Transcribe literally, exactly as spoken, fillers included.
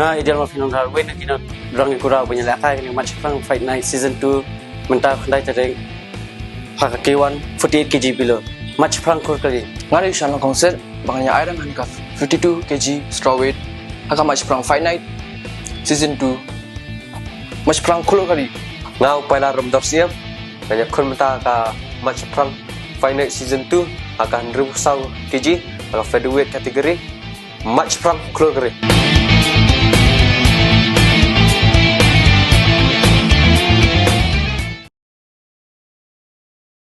Nga Ideal Maphinong Dhar, wei na kino rang ikura banya laka ini Match Phrang Fight Night Season two, mynta khyndai tarik. Haka K one, forty-eight K G below. Match Phrang Khulkari. Nga ri Shan Kongset, bang nya airang han ka fifty-two K G strawweight. Haka Match Phrang Fight Night Season two. Match Phrang Khulkari. Nga Upaila Ramdor Siam. Nga nya khun mynta ka Match Phrang Fight Night Season two. Haka hynriew saw K G. Haka featherweight category. Match Phrang Khulkari.